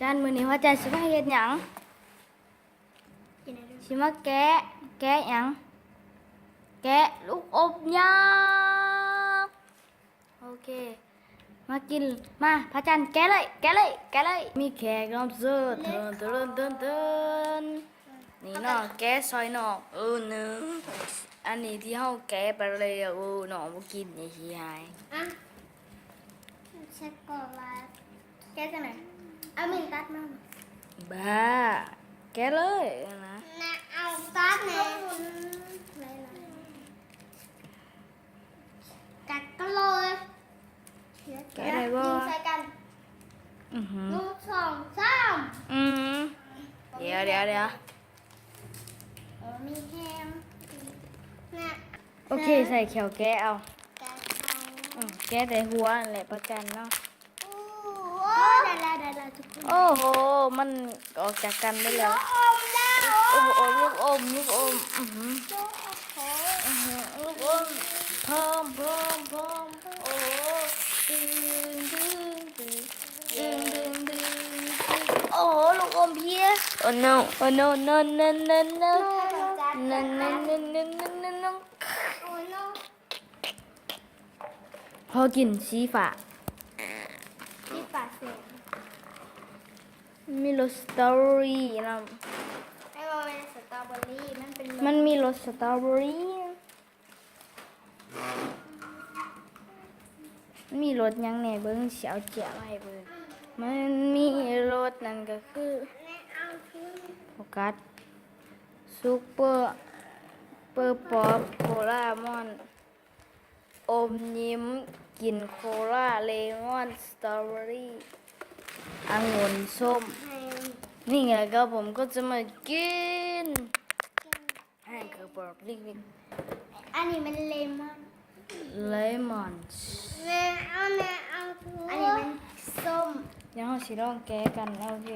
ຈັນ ມື້ນີ້ພະຈັນຊິມາເຮັດຫຍັງ? ຊິມາແກະ ແກະຫຍັງ? ແກະລູກອົບຍັກ. ໂອເຄ ມາກິນ ມາ ພະຈັນ ແກະເລີຍ ແກະເລີຍ ແກະເລີຍ. ມີແຂກຮັບເຊີນ ເທີນ ເທີນ ເທີນ ເທີນ. ນີ້ເນາະ ແກະຊ່ອຍນ້ອງ. ເອີ ໜຶ່ງ ອັນນີ້ທີ່ເຮົາແກະໄປແລ້ວ ເອີ ນ້ອງບໍ່ກິນ ນີ້ຂີ້ຮ້າຍ. ອ່ະ ເຊັກກ່ອນວ່າແກະຈັ່ງໃດ? ເອົາມີດຕັດມາ. ບ້າ ແກະເລີຍນະ. ນະ ເອົາຕັດແດ່. ກັດກັນເລີຍ. ແກະໄດ້ບໍ່? ຍິງໃສ່ກັນ. ອືຫື ໜຶ່ງ ສອງ ສາມ. ອື ດຽວ ດຽວ ດຽວ. ໂອ້ ມີແຮງນະ. ໂອເຄ ໃສ່ແຂ້ວແກະເອົາ. ອື ແກະແຕ່ຫົວຫັ້ນແຫຼະ ພະຈັນເນາະ. ໂອ້ ໄດ້ແລ້ວ ໄດ້ແລ້ວທຸກຄົນ. ໂອ້ໂຫ ມັນອອກຈາກກັນໄດ້ແລ້ວ. ລູກອົມແລ້ວ. ໂອ້ໂຫ ລູກອົມ ລູກອົມ. ອືຫື ລູກອົມ ອືຫື ລູກອົມ ເພີ່ມ ເພີ່ມ ເພີ່ມ. ໂອ້ໂຫ ດຶງ ດຶງ ດຶງ ດຶງ ດຶງ ດຶງ. ໂອ້ໂຫ ລູກອົມເພຍ. ໂອ້ໂນ ໂອ້ໂນ ໂນ ໂນ ໂນ ໂນ ໂນ. ໂອ້ໂນ ຂໍກິນສີຟ້າ. ສີຟ້າແສງ. ມີລົດສະຕໍເບີຣີນຳ. ແມ່ນບໍ່ແມ່ນສະຕໍເບີຣີ ມັນເປັນລົດ ມັນມີລົດສະຕໍເບີຣີ. ມີລົດຫຍັງແດ່ ເບິ່ງ ຊິເອົາເຈ້ຍມາໃຫ້ເບິ່ງ. ມັນມີລົດນັ້ນກໍຄື ໂຟກັສ ຊຸບເປີ ເປີປອບ ໂຄລາມອນ ອົມຍິ້ມ ກິນໂຄລາ ເລມອນ ສະຕໍເບີຣີ ອະຫງົ່ນ ສົ້ມ. ນີ້ແຫຼະ ກໍຜົມກໍຈະມາກິນ ໃຫ້ເຂົາບອກລິກໆ. ອັນນີ້ມັນເລມອນ ເລມອນ. ແມ່ເອົາ ແມ່ເອົາ. ອັນນີ້ມັນສົ້ມ. ດຽວເຮົາຊິລອງແກະກັນ. ໂອເຄ.